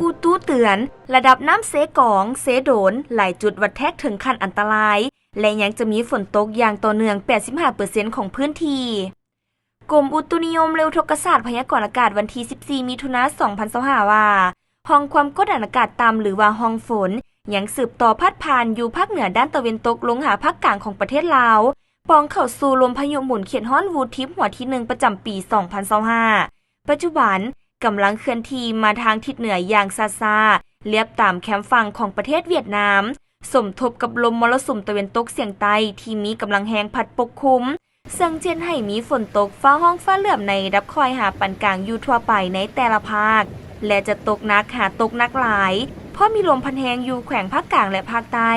ອຸຕຸເຕືອນ, ລະດັບນ້ຳເຊກອງ, ເຊໂດນ ຫຼາຍຈຸດວັດແທກເຖິງຂັ້ນອັນຕະລາຍ ແລະ ຍັງຈະມີຝົນຕົກຢ່າງຕໍ່ເນື່ອງ ແປດສິບຫ້າເປີເຊັນຂອງພື້ນທີ່. ກົມອຸຕຸນິຍົມ ແລະ ອຸທົກກະສາດພະຍາກອນອາກາດ ວັນທີສິບສີ່ ມິຖຸນາ ສອງພັນຊາວຫ້າ ວ່າ ຮ່ອງຄວາມກົດອາກາດຕ່ຳ ຫຼືວ່າຮ່ອງຝົນ ຍັງສືບຕໍ່ພາດຜ່ານຢູ່ພາກເໜືອດ້ານຕາເວັນຕົກລົງຫາພາກກາງຂອງປະເທດລາວ, ປ່ອງເຂົ້າສູ່ລົມພາຍຸໝູນເຂດຮ້ອນວູທິບຫົວທີໜຶ່ງປະຈຳປີສອງພັນຊາວຫ້າ. ປັດຈຸບັນກຳລັງເຄື່ອນທີ່ມາທາງທິດເໜືອຢ່າງຊ້າໆ, ລຽບຕາມແຄມຝັ່ງຂອງປະເທດຫວຽດນາມ, ສົມທົບກັບລົມມໍລະສຸມຕາເວັນຕົກສຽງໃຕ້ທີ່ມີກຳລັງແຮງພັດປົກຄຸມ, ເຊິ່ງຈະເຮັດໃຫ້ມີຝົນຕົກຟ້າຮ້ອງຟ້າເຫຼື້ອມໃນລະດັບຄ່ອຍຫາປານກາງຢູ່ທົ່ວໄປໃນແຕ່ລະພາກ ແລະ ຈະຕົກໜັກຫາຕົກໜັກຫຼາຍ, ເພາະມີລົມພັດແຮງຢູ່ແຂວງພາກກາງ ແລະ ພາກໃຕ້,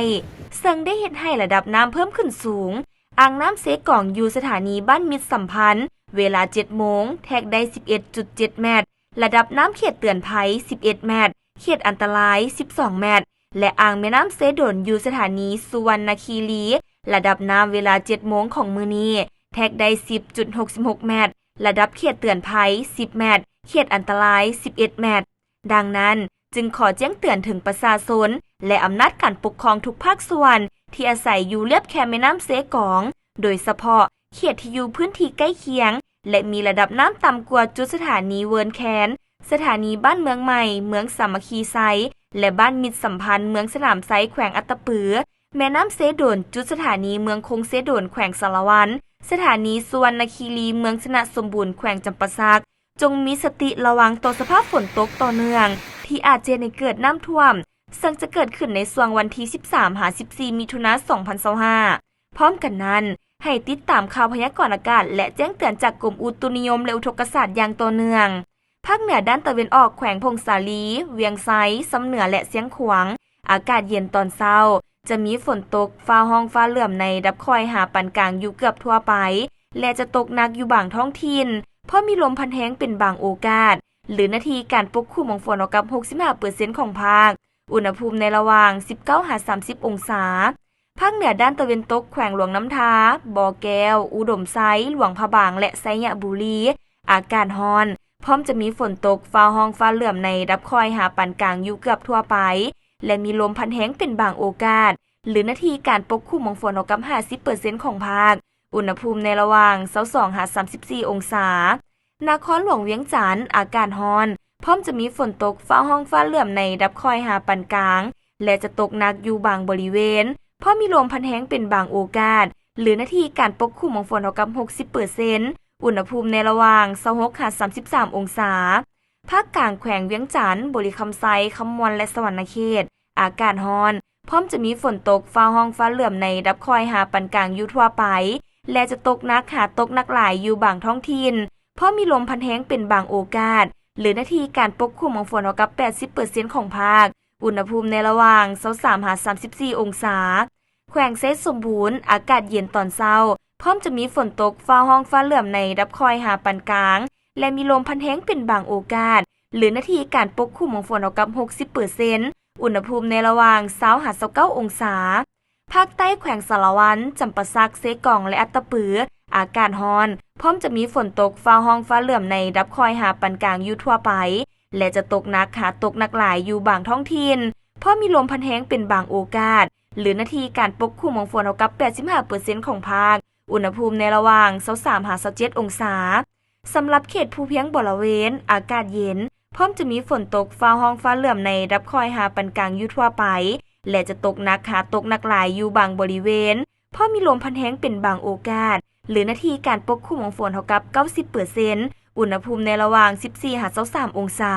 ເຊິ່ງໄດ້ເຮັດໃຫ້ລະດັບນ້ຳເພີ່ມຂຶ້ນສູງ. ອ່າງນ້ຳເຊກອງຢູ່ສະຖານີບ້ານມິດສຳພັນ ເວລາເຈັດໂມງ ແທກໄດ້ສິບເອັດຈຸດເຈັດແມັດ, ລະດັບນ້ຳເຂດເຕືອນໄພສິບເອັດແມັດ, ເຂດອັນຕະລາຍສິບສອງແມັດ ແລະ ອ່າງແມ່ນ້ຳເຊໂດນຢູ່ສະຖານີສຸວັນນະຄີລີ, ລະດັບນ້ຳເວລາເຈັດໂມງຂອງມື້ນີ້ ແທກໄດ້ສິບຈຸດຫົກສິບຫົກແມັດ, ລະດັບເຂດເຕືອນໄພສິບແມັດ, ເຂດອັນຕະລາຍສິບເອັດແມັດ. ດັ່ງນັ້ນ, ຈຶ່ງຂໍແຈ້ງເຕືອນເຖິງປະຊາຊົນ ແລະ ອຳນາດການປົກຄອງທຸກພາກສ່ວນທີ່ອາໄສຢູ່ລຽບແຄມແມ່ນ້ຳເຊກອງ, ໂດຍສະເພາະເຂດທີ່ຢູ່ພື້ນທີ່ໃກ້ຄຽງ ແລະ ມີລະດັບນ້ຳຕ່ຳກວ່າຈຸດສະຖານີເວີນແຄນ, ສະຖານີບ້ານເມືອງໃໝ່, ເມືອງສາມັກຄີໄຊ ແລະ ບ້ານມິດສຳພັນ, ເມືອງສະໜາມໄຊ, ແຂວງອັດຕະປື, ແມ່ນ້ຳເຊໂດນ, ຈຸດສະຖານີເມືອງຄົງເຊໂດນ, ແຂວງສາລະວັນ, ສະຖານີສຸວັນນະຄີລີ, ເມືອງຊະນະສົມບູນ, ແຂວງຈຳປາສັກ, ຈົ່ງມີສະຕິລະວັງຕໍ່ສະພາບຝົນຕົກຕໍ່ເນື່ອງ ທີ່ອາດຈະເຮັດໃຫ້ເກີດນ້ຳຖ້ວມ, ເຊິ່ງຈະເກີດຂຶ້ນໃນຊ່ວງວັນທີສິບສາມຫາສິບສີ່ ມິຖຸນາ ສອງພັນຊາວຫ້າ. ພ້ອມກັນນັ້ນ, ໃຫ້ຕິດຕາມຂ່າວພະຍາກອນອາກາດ ແລະ ແຈ້ງເຕືອນຈາກກົມອຸຕຸນິຍົມ ແລະ ອຸທົກກະສາດຢ່າງຕໍ່ເນື່ອງ. ພາກເໜືອດ້ານຕາເວັນອອກ, ແຂວງຜົ້ງສາລີ, ວຽງໄຊ, ຊຳເໜືອ ແລະ ຊຽງຂວາງ, ອາກາດເຢັນຕອນເຊົ້າ, ຈະມີຝົນຕົກ, ຟ້າຮ້ອງ, ຟ້າເຫຼື້ອມໃນລະດັບຄ່ອຍຫາປານກາງຢູ່ເກືອບທົ່ວໄປ ແລະ ຈະຕົກໜັກຢູ່ບາງທ້ອງຖິ່ນ, ເພາະມີລົມພັດແຮງເປັນບາງໂອກາດ, ຫຼື ໜ້າທີ່ການປົກຄຸມຂອງຝົນເທົ່າກັບຫົກສິບຫ້າເປີເຊັນຂອງພາກ, ອຸນຫະພູມໃນລະຫວ່າງສິບເກົ້າຫາສາມສິບອົງສາ. ພາກເໜືອດ້ານຕາເວັນຕົກ, ແຂວງຫຼວງນ້ຳທາ, ບໍ່ແກ້ວ, ອຸດົມໄຊ, ຫຼວງພະບາງ ແລະ ໄຊຍະບູລີ, ອາກາດຮ້ອນ, ພ້ອມຈະມີຝົນຕົກ, ຟ້າຮ້ອງ, ຟ້າເຫຼື້ອມໃນລະດັບຄ່ອຍຫາປານກາງຢູ່ເກືອບທົ່ວໄປ ແລະ ມີລົມພັດແຮງເປັນບາງໂອກາດ, ຫຼື ໜ້າທີ່ການປົກຄຸມຂອງຝົນເທົ່າກັບຫ້າສິບເປີເຊັນຂອງພາກ, ອຸນຫະພູມໃນລະຫວ່າງຊາວສອງຫາສາມສິບສີ່ອົງສາ. ນະຄອນຫຼວງວຽງຈັນ, ອາກາດຮ້ອນ, ພ້ອມຈະມີຝົນຕົກ, ຟ້າຮ້ອງ, ຟ້າເຫຼື້ອມໃນລະດັບຄ່ອຍຫາປານກາງ ແລະ ຈະຕົກໜັກຢູ່ບາງບໍລິເວນ, ເພາະມີລົມພັດແຮງເປັນບາງໂອກາດ, ຫຼື ໜ້າທີ່ການປົກຄຸມຂອງຝົນເທົ່າກັບຫົກສິບເປີເຊັນ, ອຸນຫະພູມໃນລະຫວ່າງຊາວຫົກຫາສາມສິບສາມອົງສາ. ພາກກາງ, ແຂວງວຽງຈັນ, ບໍລິຄຳໄຊ, ຄຳມ່ວນ ແລະ ສະຫວັນນະເຂດ, ອາກາດຮ້ອນ, ພ້ອມຈະມີຝົນຕົກ, ຟ້າຮ້ອງ, ຟ້າເຫຼື້ອມໃນລະດັບຄ່ອຍຫາປານກາງຢູ່ທົ່ວໄປ ແລະ ຈະຕົກໜັກຫາຕົກໜັກຫຼາຍຢູ່ບາງທ້ອງຖິ່ນ, ເພາະມີລົມພັດແຮງເປັນບາງໂອກາດ, ຫຼື ໜ້າທີ່ການປົກຄຸມຂອງຝົນເທົ່າກັບແປດສິບເປີເຊັນຂອງພາກ, ອຸນຫະພູມໃນລະຫວ່າງຊາວສາມຫາສາມສິບສີ່ອົງສາ. ແຂວງໄຊສົມບູນ, ອາກາດເຢັນຕອນເຊົ້າ, ພ້ອມຈະມີຝົນຕົກ, ຟ້າຮ້ອງ, ຟ້າເຫຼື້ອມໃນລະດັບຄ່ອຍຫາປານກາງ ແລະ ມີລົມພັດແຮງເປັນບາງໂອກາດ, ຫຼື ໜ້າທີ່ການປົກຄຸມຂອງຝົນເທົ່າກັບຫົກສິບເປີເຊັນ, ອຸນຫະພູມໃນລະຫວ່າງຊາວຫາຊາວເກົ້າອົງສາ. ພາກໃຕ້, ແຂວງສາລະວັນ, ຈຳປາສັກ, ເຊກອງ ແລະ ອັດຕະປື, ອາກາດຮ້ອນ, ພ້ອມຈະມີຝົນຕົກ, ຟ້າຮ້ອງ, ຟ້າເຫຼື້ອມໃນລະດັບຄ່ອຍຫາປານກາງຢູ່ທົ່ວໄປ ແລະ ຈະຕົກໜັກຫາຕົກໜັກຫຼາຍຢູ່ບາງທ້ອງຖິ່ນ, ເພາະມີລົມພັດແຮງເປັນບາງໂອກາດ, ຫຼື ໜ້າທີ່ການປົກຄຸມຂອງຝົນເທົ່າກັບແປດສິບຫ້າເປີເຊັນຂອງພາກ, ອຸນຫະພູມໃນລະຫວ່າງຊາວສາມຫາຊາວເຈັດອົງສາ. ສຳລັບເຂດພູພຽງບໍລະເວນ, ອາກາດເຢັນ, ພ້ອມຈະມີຝົນຕົກ, ຟ້າຮ້ອງ, ຟ້າເຫຼື້ອມໃນລະດັບຄ່ອຍຫາປານກາງຢູ່ທົ່ວໄປ ແລະ ຈະຕົກໜັກຫາຕົກໜັກຫຼາຍຢູ່ບາງບໍລິເວນ, ເພາະມີລົມພັດແຮງເປັນບາງໂອກາດ, ຫຼື ໜ້າທີ່ການປົກຄຸມຂອງຝົນເທົ່າກັບເກົ້າສິບເປີເຊັນ, ອຸນຫະພູມໃນລະຫວ່າງສິບສີ່ຫາຊາວສາມອົງສາ.